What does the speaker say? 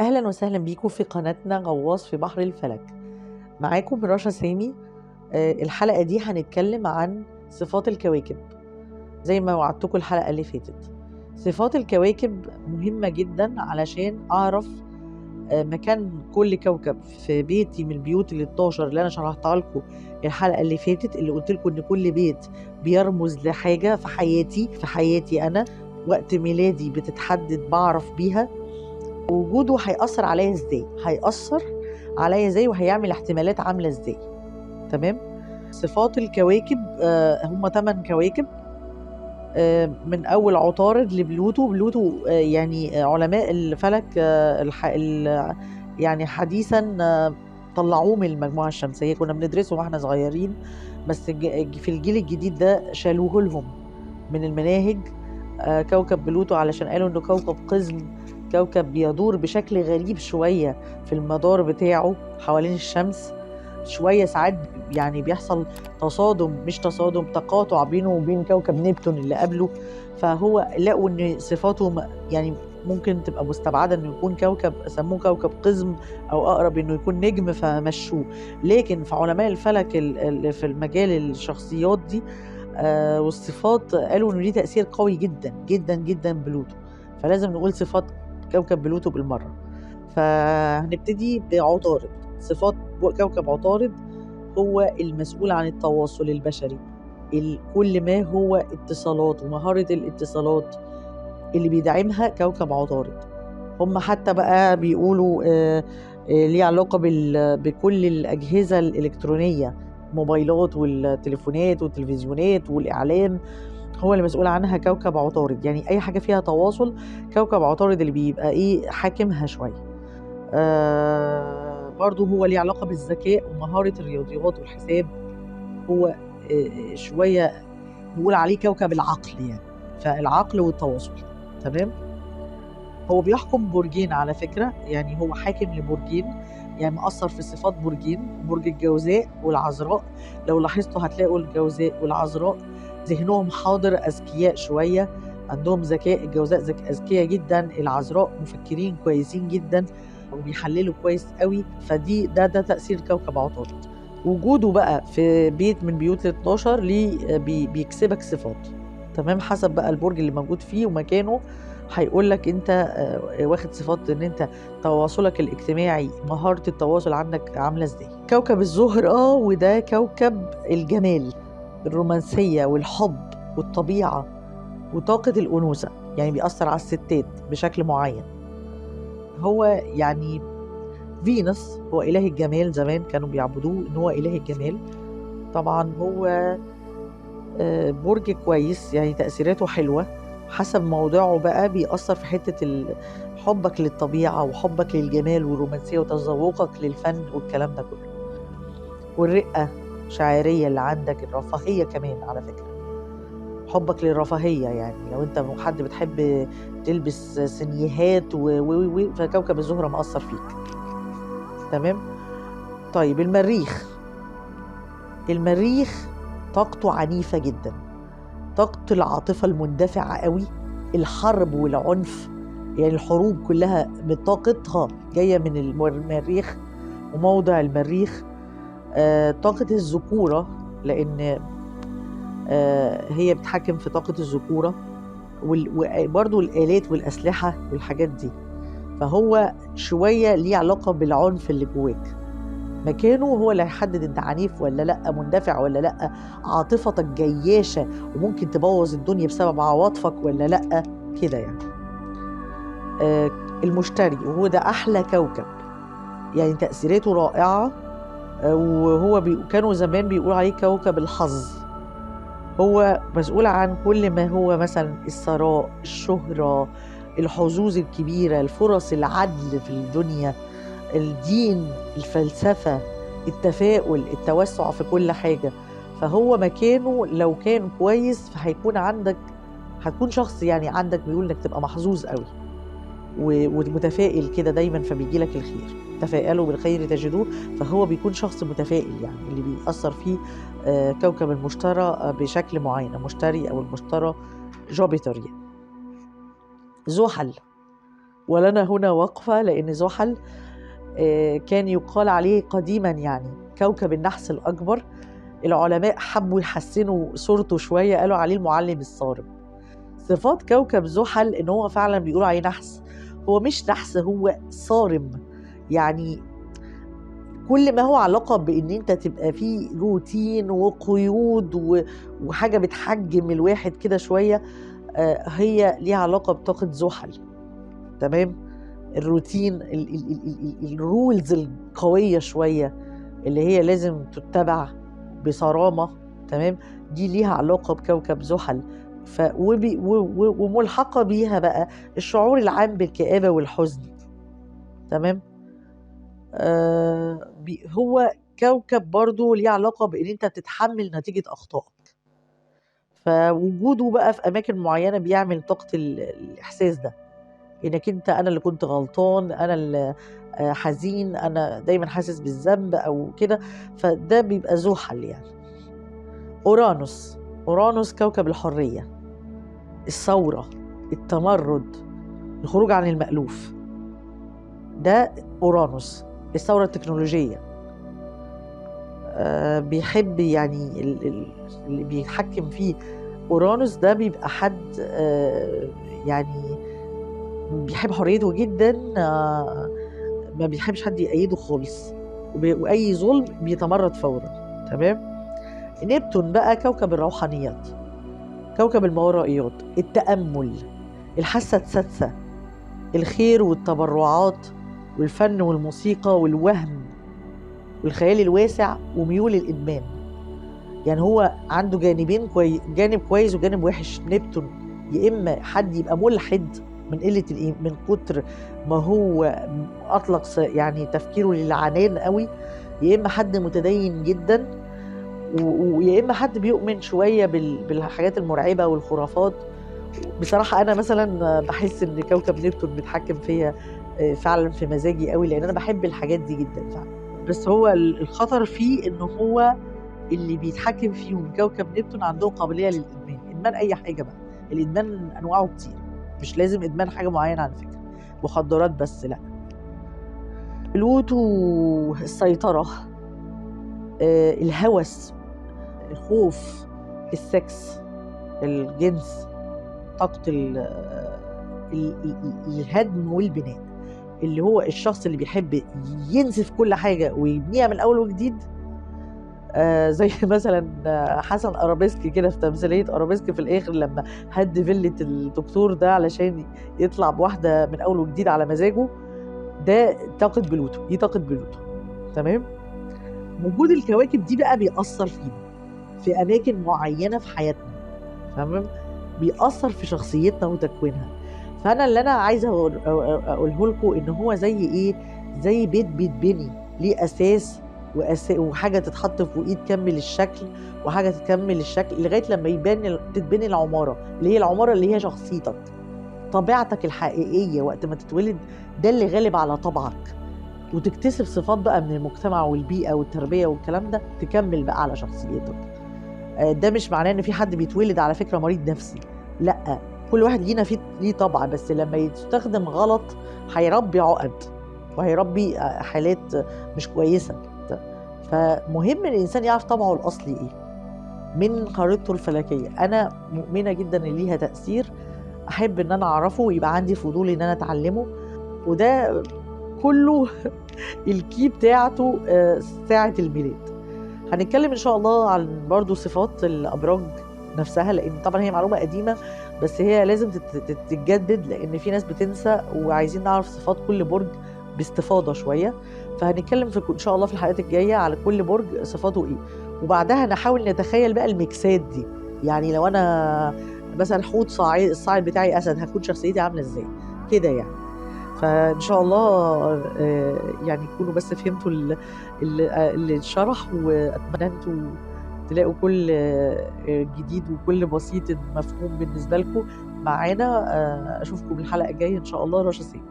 أهلا وسهلا بيكم في قناتنا غواص في بحر الفلك. معاكم رشا سامي. الحلقة دي هنتكلم عن صفات الكواكب زي ما وعدتكم الحلقة اللي فاتت. صفات الكواكب مهمة جدا علشان أعرف مكان كل كوكب في بيتي من البيوت ال 12 اللي أنا شرحتها لكم الحلقة اللي فاتت، اللي قلت لكم إن كل بيت بيرمز لحاجة في حياتي، في حياتي أنا وقت ميلادي بتتحدد، بعرف بيها وجوده هيأثر عليا ازاي، هيأثر عليا ازاي وهيعمل احتمالات عاملة ازاي. تمام. صفات الكواكب هم 8 كواكب، من أول عطارد لبلوتو. بلوتو يعني علماء الفلك يعني حديثا طلعوه من المجموعة الشمسية، كنا بندرسه واحنا صغيرين، بس في الجيل الجديد ده شالوه لهم من المناهج. كوكب بلوتو علشان قالوا انه كوكب قزم، كوكب بيدور بشكل غريب شوية في المدار بتاعه حوالين الشمس شوية، ساعات يعني بيحصل تصادم، مش تصادم، تقاطع بينه وبين كوكب نبتون اللي قبله، فهو لقوا ان صفاته يعني ممكن تبقى مستبعدة انه يكون كوكب، سموه كوكب قزم او اقرب انه يكون نجم، فمشوه. لكن في علماء الفلك اللي في المجال الشخصيات دي والصفات قالوا انه ليه تأثير قوي جدا جدا جدا بلوتو، فلازم نقول صفات كوكب بلوتو بالمرة. فهنبتدي بعطارد. صفات كوكب عطارد هو المسؤول عن التواصل البشري، كل ما هو اتصالات ومهارة الاتصالات اللي بيدعمها كوكب عطارد. هم حتى بقى بيقولوا ليه علاقة بكل الأجهزة الإلكترونية، موبايلات والتليفونات والتلفزيونات والإعلام، هو اللي مسؤول عنها كوكب عطارد. يعني أي حاجة فيها تواصل كوكب عطارد اللي بيبقى إيه حاكمها شوية. برضو هو ليه علاقة بالذكاء ومهارة الرياضيات والحساب، هو شوية نقول عليه كوكب العقل يعني، فالعقل والتواصل. تمام. هو بيحكم برجين على فكرة، يعني هو حاكم لبرجين، يعني مأثر في صفات برجين، برج الجوزاء والعذراء. لو لاحظتوا هتلاقوا الجوزاء والعذراء ذهنهم حاضر، أذكياء شوية، عندهم ذكاء. الجوزاء أذكياء جدا، العذراء مفكرين كويسين جدا وبيحللوا كويس قوي. فدي ده تأثير كوكب عطارد. وجوده بقى في بيت من بيوت ال 12 ليه بيكسبك صفات. تمام. حسب بقى البرج اللي موجود فيه ومكانه هيقول لك انت واخد صفات ان انت تواصلك الاجتماعي، مهارة التواصل عندك عاملة ازاي. كوكب الزهر، وده كوكب الجمال، الرومانسية والحب والطبيعة وطاقة الأنوثة، يعني بيأثر على الستات بشكل معين. هو يعني فينوس هو إله الجمال، زمان كانوا بيعبدوه إن هو إله الجمال. طبعا هو برج كويس، يعني تأثيراته حلوة حسب موضعه بقى، بيأثر في حتة حبك للطبيعة وحبك للجمال والرومانسية وتذوقك للفن والكلام ده كله، والرقة شعرية اللي عندك، الرفاهية كمان على فكرة، حبك للرفاهية. يعني لو انت حد بتحب تلبس سنيهات و فكوكب الزهرة مأثر فيك. تمام. طيب المريخ. المريخ طاقته عنيفة جدا، طاقة العاطفة المندفعة قوي، الحرب والعنف، يعني الحروب كلها بطاقتها جاية من المريخ وموضع المريخ. طاقة الذكورة، لأن هي بتحكم في طاقة الذكورة وبرضو الآلات والأسلحة والحاجات دي، فهو شوية ليه علاقة بالعنف اللي جواك. مكانه هو اللي هيحدد انت عنيف ولا لأ، مندفع ولا لأ، عاطفتك جياشة وممكن تبوظ الدنيا بسبب عواطفك ولا لأ، كده يعني. المشتري، وهو ده أحلى كوكب، يعني تأثيراته رائعة، وهو كانوا زمان بيقولوا عليه كوكب الحظ. هو مسؤول عن كل ما هو مثلا الثراء، الشهرة، الحظوظ الكبيرة، الفرص، العدل في الدنيا، الدين، الفلسفة، التفاؤل، التوسع في كل حاجة. فهو مكانه لو كان كويس فهيكون عندك، هتكون شخص يعني عندك بيقول انك تبقى محظوظ قوي ومتفائل كده دايما، فبيجي لك الخير. تفائلوا بالخير تجدوه، فهو بيكون شخص متفائل، يعني اللي بيأثر فيه كوكب المشتري بشكل معين، المشتري او المشتري جوبيتر يعني. زحل، ولنا هنا وقفة، لأن زحل كان يقال عليه قديما يعني كوكب النحس الأكبر. العلماء حبوا يحسنوا صورته شوية، قالوا عليه المعلم الصارم. صفات كوكب زحل إن هو فعلا بيقولوا عليه نحس، هو مش نحس، هو صارم. يعني كل ما هو علاقة بإن أنت تبقى فيه روتين وقيود وحاجة بتحجم الواحد كده شوية، هي ليها علاقة بطاقة زحل. تمام؟ الروتين، ال rules القوية شوية اللي هي لازم تتبع بصرامة، تمام؟ دي ليها علاقة بكوكب زحل. وملحقة بيها بقى الشعور العام بالكآبة والحزن. تمام؟ هو كوكب برضو ليه علاقة بإن أنت بتتحمل نتيجة أخطائك، فوجوده بقى في أماكن معينة بيعمل طاقة الإحساس ده، إنك أنت أنا اللي كنت غلطان، أنا اللي حزين، أنا دايما حاسس بالذنب أو كده، فده بيبقى زحل يعني. أورانوس، أورانوس كوكب الحرية، الثورة، التمرد، الخروج عن المألوف. ده أورانوس، الثورة التكنولوجية. بيحب يعني اللي بيتحكم فيه أورانوس ده بيبقى حد يعني بيحب حريته جدا، ما بيحبش حد يأيده خالص، وأي ظلم بيتمرد فورا. تمام؟ نبتون بقى كوكب الروحانيات، كوكب الماورائيات، التأمل، الحاسة السادسة، الخير والتبرعات والفن والموسيقى والوهم والخيال الواسع وميول الإدمان. يعني هو عنده جانبين، جانب كويس وجانب وحش. نبتون يا إما حد يبقى ملحد من قلة من كتر ما هو أطلق يعني تفكيره للعنان قوي، يا إما حد متدين جدا، ويا إما حد بيؤمن شوية بالحاجات المرعبة والخرافات. بصراحة أنا مثلا بحس إن كوكب نبتون بيتحكم فيا فعلا في مزاجي قوي، لأن أنا بحب الحاجات دي جدا فعلا. بس هو الخطر فيه إن هو اللي بيتحكم فيهم كوكب نبتون عندهم قابلية للإدمان، إدمان أي حاجة بقى، الإدمان أنواعه كتير، مش لازم إدمان حاجة معينة على فكرة، مخدرات بس لأ. بلوتو السيطرة، الهوس، الخوف، السكس، الجنس، طاقة الهدم والبناء، اللي هو الشخص اللي بيحب ينسف كل حاجة ويبنيها من أول وجديد. زي مثلا حسن أرابيسك كده في تمثيلية أرابيسك في الآخر لما هد فيلة الدكتور ده علشان يطلع بواحدة من أول وجديد على مزاجه. ده طاقة بلوتو، دي طاقة بلوتو. تمام؟ وجود الكواكب دي بقى بيأثر فينا في أماكن معينة في حياتنا، تمام؟ بيأثر في شخصيتنا وتكوينها. فأنا اللي أنا عايزة أقوله لكم إن هو زي إيه؟ زي بيت بيتبني ليه أساس وحاجة تتحط فوقيه تكمل الشكل، وحاجة تكمل الشكل لغاية لما تتبني العمارة، اللي هي العمارة اللي هي شخصيتك، طبيعتك الحقيقية وقت ما تتولد، ده اللي غالب على طبعك، وتكتسب صفات بقى من المجتمع والبيئة والتربية والكلام ده، تكمل بقى على شخصيتك. ده مش معناه ان في حد بيتولد على فكرة مريض نفسي، لا، كل واحد لينا فيه ليه طبع، بس لما يستخدم غلط هيربي عقد وهيربي حالات مش كويسة. فمهم الإنسان يعرف طبعه الأصلي إيه من خريطته الفلكية. أنا مؤمنة جدا إن ليها تأثير، أحب إن أنا أعرفه ويبقى عندي فضول إن أنا أتعلمه، وده كله الكي بتاعته ساعة الميلاد. هنتكلم إن شاء الله عن برضو صفات الأبراج نفسها، لأن طبعا هي معلومة قديمة بس هي لازم تتجدد، لأن في ناس بتنسى، وعايزين نعرف صفات كل برج باستفاضة شوية. فهنتكلم في إن شاء الله في الحلقات الجاية على كل برج صفاته إيه، وبعدها نحاول نتخيل بقى الميكسات دي. يعني لو أنا مثلا حوت صاعد، الصاعد بتاعي أسد، هتكون شخصيتي عاملة إزاي كده يعني. فإن شاء الله يعني تكونوا بس فهمتوا اللي اتشرح، وأتمنى أنتوا تلاقوا كل جديد وكل بسيط مفهوم بالنسبة لكم معانا. أشوفكم الحلقة الجاية إن شاء الله. رشا سيف.